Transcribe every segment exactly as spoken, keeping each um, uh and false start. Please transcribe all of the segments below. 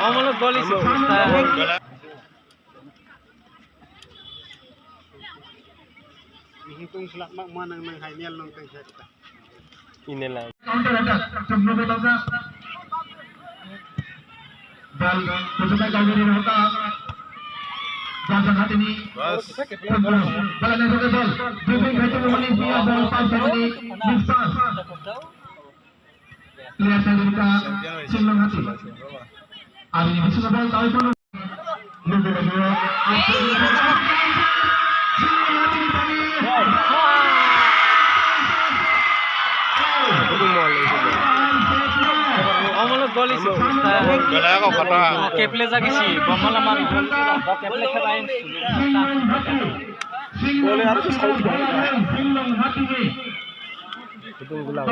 Omo no goli se. Mihing tung slap mak ma nang nang hai nial nong tang khe ta. Ine lang. Counter attack, chwng nugwi tongjak. Bal, kuchukai kaugiri rota. Jajak hatini. Bas. Bal, bal, bal. Dribbling khai tongo, mani, bia, bal, pass, mani, miss pass. Player side rika, Singlong Hati. Abini bisingo bal tawi phano. Omo no goli se. Golago kota. Keple jagi si, bomala mar. Keple khe bai. Goli aro se. Kutung gula.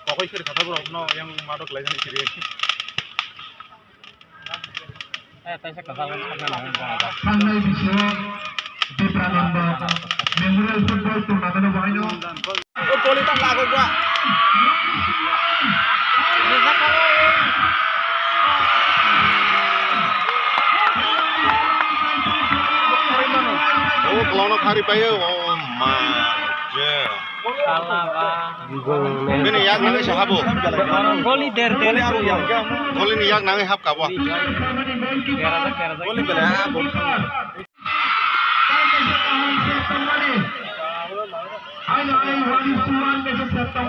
Kokoi kiri kata borok no yang madok lai jani kiri. Eh, taisa kwcharo sakna nango. Thangnai bisio Diprananda Memorial Football Tournament o bahaino. O goli ta lago gua. O klono khari payo, o ma je. Bini yak nangwi se habo. Goli der der. Goli ni yak nangwi hap kabo. Goli bele ha bo.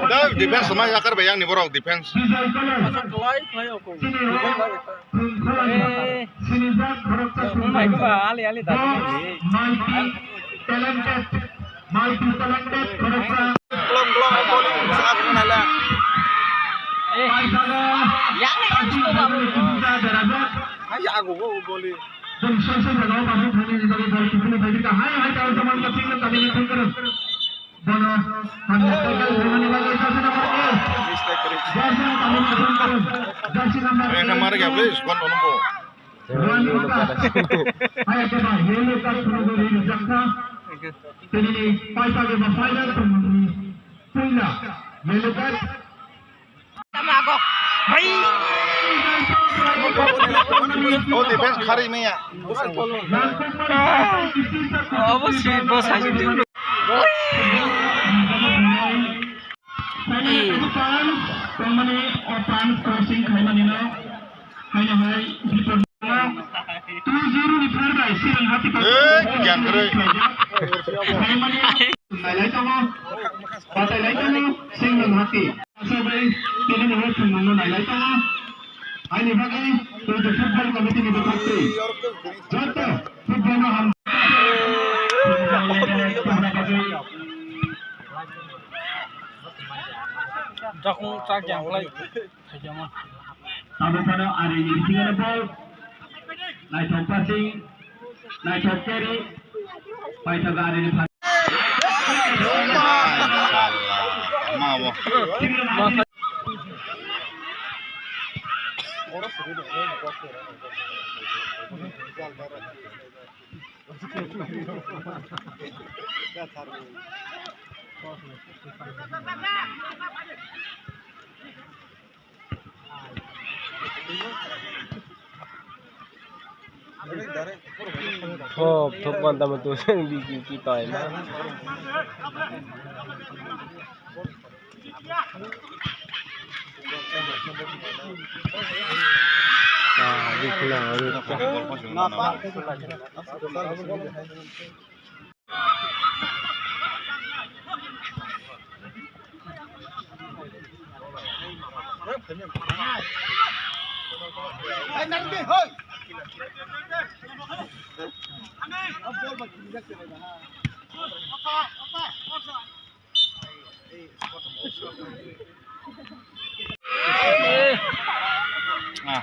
Da defense ma yakar bayang ni borok defense. Wngbai khe ba ali ali da. Multi talented, multi talented khoroksa. Glong glong bowling sa nala. Yang ni yang suka babu. Ai ago go bowling. Jeng soi soi jaga o babu thani ni bagwi bal tupuni bai bika hai hai ta zaman ka sing ka ni thang karo. Bono hamya tackle thani ni bagwi jersey number eight. Jersey number eight. Jersey number eight. Ena mar gya please, kon ono bo. Rani mata. Hai ke ba yellow card thani ni jakha. Tini ni paisa ke ba final thani ni puila yellow card. O defense khari maya. Obo si bo sai. Tongmani o pan crossing khaimani no. Haino hai bipor two zero ni third by Sirang Hati. Eh, gyan kare. Khaimani nailai tongo. Batai lai tongo Sirang Hati. Asa bai tini ni hot thumnangno nailai tongo. Aini bagwi twi football committee ni bwkhak twi. Joto football no ham. Jakung chak yang play. Tabuk phano ari ni bisingo no ball. Naithok passing, naithok carry. Paithak ari ni pha- Ma bo. Thop thop kan tamo tu sang di ki ki tai ma. Ah, di kula, di kula. Ah.